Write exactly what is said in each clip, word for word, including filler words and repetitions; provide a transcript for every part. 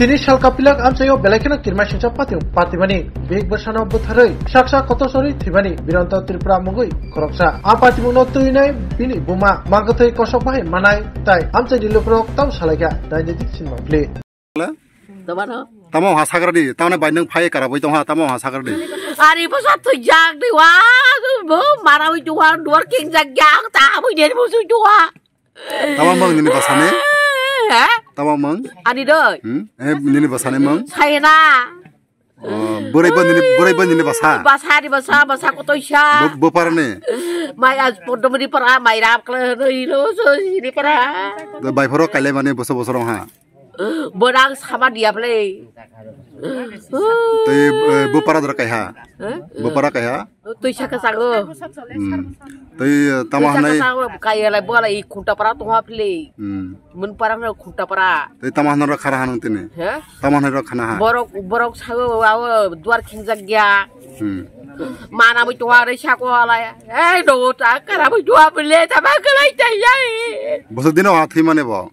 Tini salka pilak amchaio belai kheno kirmasingcha patimung patimani. Big bwsano bwtharwi saksa kotor chorwi thwimani Biranta Tripura mungwi khoroksa. A patimungno twinai bini buma, mangkwthwi kosok bahai manai tai amchaini lukurok tamo salaikha. Naidi sinma pli. Tamo ha sagradi, tamne bai nwng phai karabwi tongha, tamo ha sagradi. Ari bwsa thwijak di wa, bo marawi duwa, duwar kingjak yang, ta bwi den bwswi duwa. Tama mang nini basane? He? Tama mang? Ani doi. Hmm? Eh, nini basane mang? Saina. Oh, borai ba nini, borai ba nini basa? Basa di basa, basa kotoisa. Bo, bo parane? Mai as podomri para, mai rap kle, no ilo, so, sini para. Bai phoro kaile mane boso boso rong ha? Borang sama dia play. Tei, eh, bo para dora kaiha? He? Bo para kaiha? Tui saka sago. Hmm. Tei, eh, tama hanai? Kaya lai bola i khunta para to hapli. Hmm. Mun para na khunta para. Tei tama hanai khara hanang tene? He? Tama hanai khana ha? Borok, borok sago awo duar khingjak ya. Hmm. Mana bui tuwa re sako lai. Eh, do ta kara bui tuwa bele ta ba kalai tai yai. Boso dino ha thwi mane bo?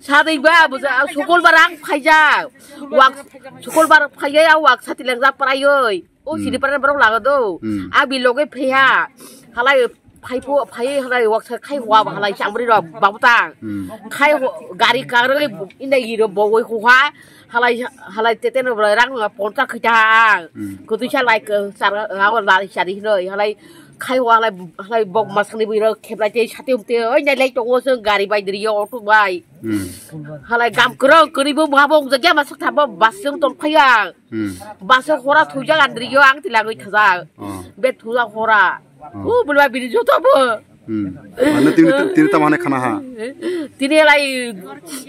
Sadai ba, boso sukul barang phaija. Wak, sukul bar phaija ya wak sati lengjak parai oi. O sini paran borok laga do. Hmm. Abi loge pheya. Halai phai pho, phai halai waksa khai hua halai chamri ro babutang. Hmm. Khai ho, gari karwi ina iro bogoi huha. Halai, halai tete no rang ponta khita. Hmm. Kutu cha lai ke sar, ago lai chari hino. Halai khai hua halai, halai bok masang ni biro kheblai te sate umte. Oi nai lai to o seng gari bai diri yo auto bai. Hmm. Halai gam kro kri bo ma bong jagya masak thabo basung tong phaya. Hmm. Baso hora thujak andri yo ang tilangoi thajak. Oh. Be thujak hora. Oh. O bulwa bini joto bo. Hmm. Ano tini, tini tamane khana ha? Tini lai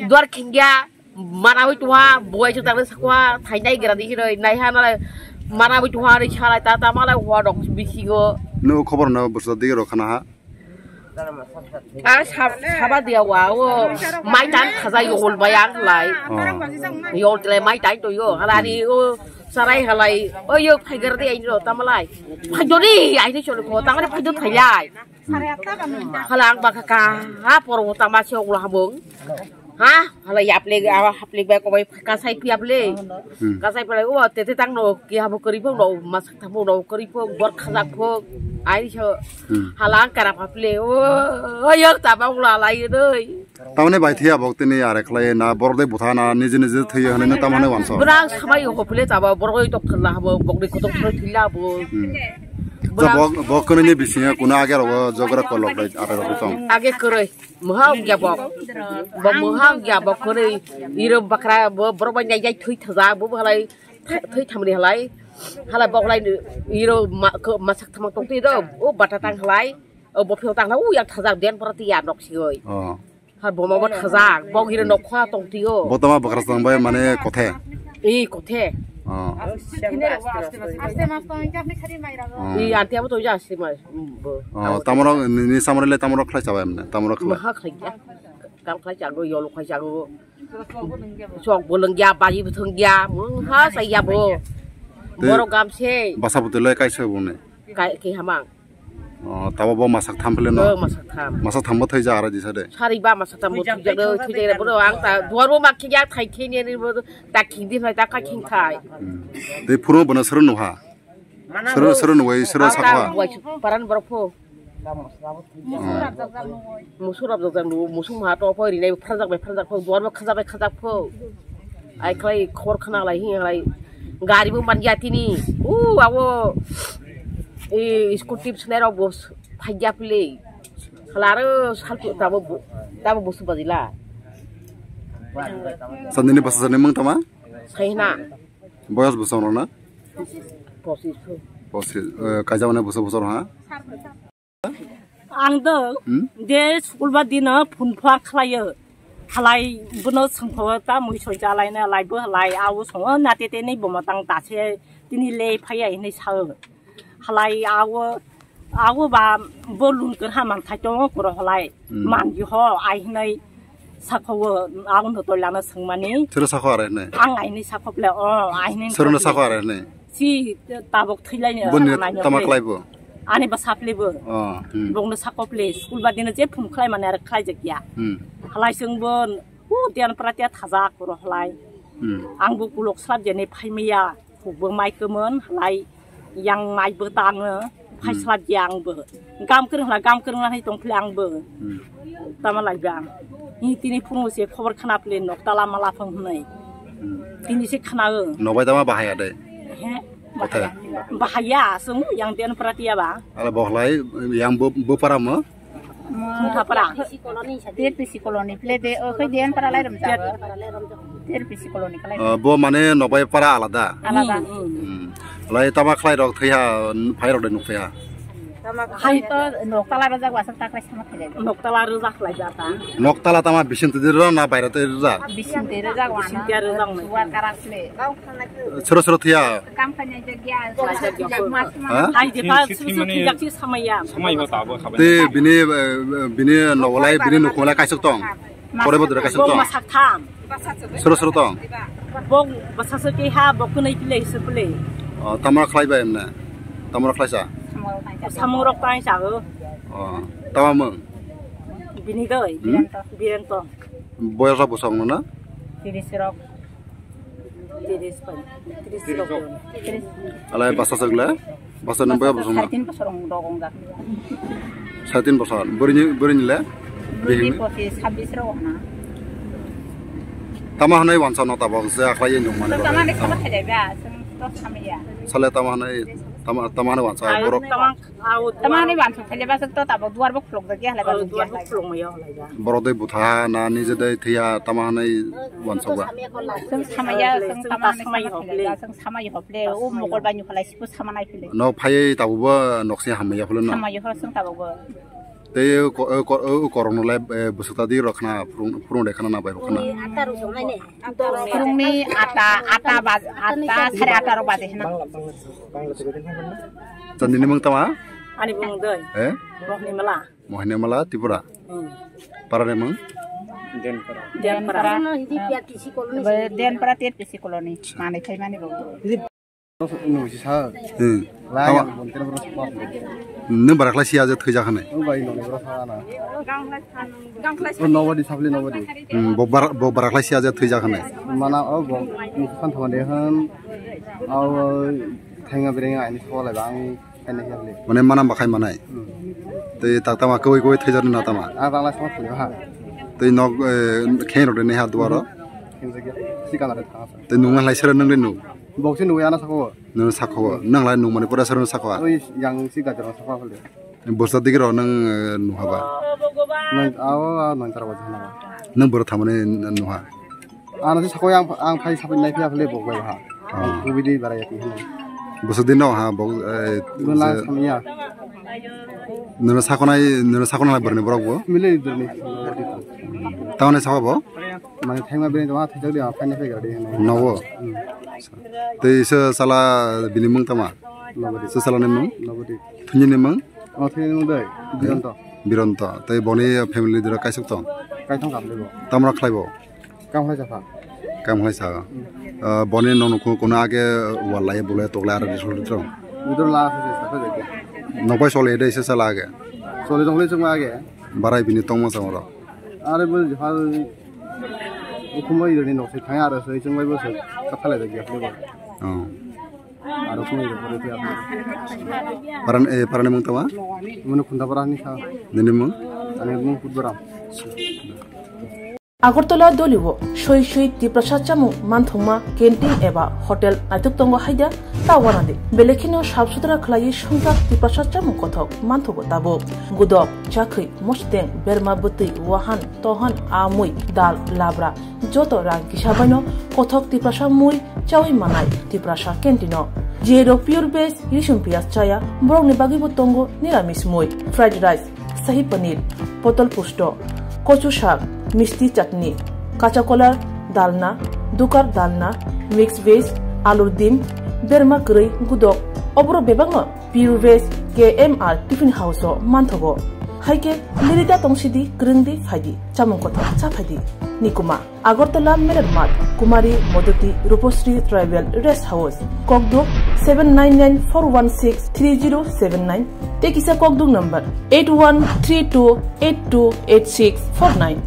duar khingya, mana hui tuha, buai chu tangne sakwa, thainai gira di hiroi, nai ha nalai, mana hui tuha ri chalai ta, ta malai hua dok bisingo. No khobor no bursa digi ro khana ha? A sab-, saba dia wa o mai tan khaja yol bayang lai. Oh. Yol tlai mai tan to yo. Hala ni o sarai halai. O yo phaigar di ain ro tamalai. Phaido di ain chol ko tamare phaido thailai. Hmm. Hala ang baka ka ha por o tama se ogla habong. Ha? Hala yapleg, awa hapleg bai kobai kasai piyaple. Hmm. Kasai pale, o tete tang no, ki habo kari phok no, masak thamo no, kari phok, bor khajak phok, ai so. Hmm. Hala ang karap haple, o, o yok taba ula lai doi. Tamane bai thiya bok tini are khlai na, bor de butha na, nije nije thiya hane na tamane wanso. Bra samai ho pule taba, bor goi tok thla habo, bok de kotok thla thila bo. Hmm. Bra- Ja bok, bok kene ni bisinga kuna age ro jogra kolok dai are ro tong. Age kore. Mohang ya bok. Bo mohang ya bok kore iro bakra bo borok bai nai jai thui thaja bo halai thui thamri halai. Halai bok lai iro ma-, ko-, masak thamang tong twi do. O bata tang halai. O bo pheo tang halai. U yang thaja den pora ti ya nok si oi. Oh. Hal bo ma bo thaja bok iro nok kha tong twi o. Bo tama bakra tang bai mane kothe. I kothe. Oh. Oh. I anti abo to ja si mai. Bo. Oh, tamorok ni, ni samrele tamorok khlai chabai mane, tamorok khlai. Maha khlai ya. Kam khlai chago, yolo khlai chago. Sok bo lengya, baji bo thongya, mungha saya bo. Tei borok gam se. Basa bo tei loi kaisa bo ne. Kai ke hamang. Oh, tabo bo masak tham phele no. Oh, masak tham. Masak tham bo thai ja ara disa de. Sari ba masak tham bo thai ja de, thai ja de, boro ang ta duar bo mak ya thai thai ne bo ta khing di thai ta ka khing thai. Hmm. Tei phuru bo no sero no ha. Sero, sero nuwai, sero sakha. Paran borok pho. Musu rap jak jak nuwo, musu ma to pho rinai pharjak bai pharjak pho, duar bo khajak bai khajak pho. Ai khlai khobor khna lai hi lai. Gari bo man ya tini. U abo. E school trip snai rok bo phai ya phle. Khlaro salpu tabo bo, tabo bo su bajila. Sandini basa sani mang tama? Sai na. Boyos bwsong rok na? Posis. Posis, eh, kaisa mane bwsong bwsong rok ha? Ang do, hmm? De school ba dino phone pha khlaio. Halai bono songkho ta mui soi jalai na lai bo halai au songo na te te nei bomo tang ta se tini le phai ai nei sao. Halai awo, awo ba bo lun kwrha man thai tongo kuro halai. Hmm. Man di ho ai hinai sakho wo awo no toilano sengmani. Sero sakho are hinai? Ang ai hinai sakho ble o ai hinai. Sero no sakho are hinai? Si tabok thilai ni. Boni tama khlai bo? Ani ba saple bo. Oh, hmm. Bong no sakho ble school ba dino je phum khlai mane ar khlai jak ya. Hmm. Halai seng bo u tian pratia thaja kuro halai. Hmm. Ang bo kulok srap jani phaimaya, hukbo mai kwmon, lai yang mai bo tano, phai Hmm. srap ya ang bo. Gam kwrwng la, gam kwrwng la hai tong phile ang bo. Hmm. Tama lai ba. Ni tini phungo se khobor khna phile nok tala mala phang hnai. Hmm. Tini se khna o. Nobai tama bahaya de. He. Kotha? Bahaya, sung yang den pratiya ba. Ala bohlai yang bo, bo para mo? Mungthapra. T R P C colony, play de, oh, koi den para lai ram jago. T R P C colony kalai. Ah, bo mane nobai para alada. Alada. Hmm, hmm. Hmm. Lai tama khlai rok thaiha, phai rok de nuk phaiha. Hai to nok tala rajak wasa ta khlai sama thai. Nok tala rajak lai jata. Nok tala tama bising tidi ro na baira tidi ro? Bising tidi rajak wana. Bising tidi rajak na. Suar karak le. Soro soro thaiha. Kam khanya jagya. Ha? Hai je ta susu tijak si samaya. Samai ho tabo khabai. Te bini, eh, bini nowalai, bini nukhunglai kaisuk tong. Pore bodre kaisuk tong. Bok masak tham. Soro soro tong. Bok basa se ke ha, bok kunai pile se pile. Oh, tamra khlai bai emne. Tamra khlai sa. Samung rok tai sa go. Oh, tama mung. Bini doi. Hmm? Birento. Boyos rok bosong no na? Tiris rok. Tiris pai, tiris rok. Alai basa sagla, basa nang baya bosong na. Saitin bosong rok ong jak. Saitin bosong, bori ni, bori ni le? Bori ni pochis, sabis rok na. Tama hanai wansa no tabok se akhlai nung mane. Tama ni sama thele ba, sung to samaya. Sale tama hanai, tama, tama hanai wansa borok. Tama Tamani wansuk khaile basuk to tabok duar bo khulok jagya halai basuk duar bo khulok maya halai ba. Borok dei butha na nije dei thwiya tama hanai wansuk ba. Sung samaya, sung tama hanai samaya hople. Sung samaya hople. O mokol banyu khalai sipo sama nai phile. No phai tabok bo noksi hamya phule no. Samaya ho sung tabok bo. Tei o ko-, o ko-, o korokno lai, eh, bwswk ta di rok khna, phurung, phurung de khna na bai rok khna. Phurungni ata, ata baj-, ata, sare ata rok baje hwnna. Chandi ni mung tama? Ani mung doi. Eh? Mohni mala. Mohni mala, Tripura. Hmm. Para ni mung? Denpara. Denpara. Denpara. Denpara T R P C colony. Manai khai mani bo. Nungsi sa. Hmm. Lai tama- ang bontir bro sa. Nung barakhlai siya je thwijak hwnwi. O bai noni bro sa na. O nobody sapli nobody. Hmm, bo bar-, bo barakhlai siya je thwijak hwnwi. Mana o bo nungsi san thama de han. Au thenga birenga ani sola bang khaina yapli. Mane mana bakhai manai. Hmm. Tei tak tama koi koi thwijak na tama. A bangla sa thwi ha. Tei nok, eh, khen rok de ne ha duaro. Khen jagya. Sikana re tha. Tei nung lai sera nung de nung. Bok se nugwi ano saka o. Nung saka o. Nang lai nung mani pura sero saka o. Oi, yang si gajar saka o le. Bosta digi ro nang, eh, nuha ba. Nang, awo, awo, nang chara wajah na. Nang boro thamani nuha. Ano se saka o yang, ang phai sapi nai phiya phale bok bai ha. Oh. Kubidi barai yati hina. Bosta din no ha, bok, eh, Guna je samya. Nung sakonai, nung sakonai borni borok bo. Mile dorni. Tamani saka bo? Mane thengma bini tongma thwijak di, ama phaina phai gari hwnwi. Nogo. Hmm. Tei se sala bini mung tama? Nobody. Se sala ni mung? Nobody. Thwini ni mung? O thwini ni mung doi, Bironto. Bironto. Tei boni family dura kaisuk tong? Kaithong kap lebo. Tamra khlai bo? Kam khlai chapha. Kam khlai sa. Hmm. Ah, boni nong nukung kono age wal lai bulai toklai aro result rong? Bidor la se se sa khlai jake. Nokbai sole dei se sala age? Sole tong le chuma age. Barai bini tongma sa oro? Are bo jahal Ukhumbai rani nok se thang aro se chwng bai bo se kathal lai ya khlai ba. Oh. Aro khumui rok pore phiya. Paran, eh, parani mung tama? Munu khunda parani sa. Nini mung? Ani mung Putbaram. Agartala Doliwo soi soi Tiprasa chamung manthokma canteen eba hotel naithok tongo haida ta wanadi. Belekheno sap sutra khlaiwi swngjak Tiprasa chamung kothok manthogo tabuk. Gudok, chakhwi, mosteng, berma bwtwi, wahan, tohan, a mui, dal, labra, joto rang kisa baino kothok Tiprasa mui chawi manai Tiprasa canteen-o. Jerok pure veg, risum piyaj chaya, borokni bagwibo tongo niramis mui, fried rice, sahi paneer, potol pusto, kochu sak, misti chutney, kacha kolar, dalna, dukar dalna, mix veg, alur dim, berma kwrwi, gudok, oborok bebakno Pure Veg K M R Tiffin House-o manthogo. Hai khe lirida tongsidi, kwrwngdi, phaidi, chamung kothok cha phaidi. Nikuma, Agartala Merer Math, Kumari Modoti Rupasri Tribal Rest House, Kokduk seven nine nine four one six three zero seven nine, tei kisa Kokduk number eight one three two eight two eight six four nine.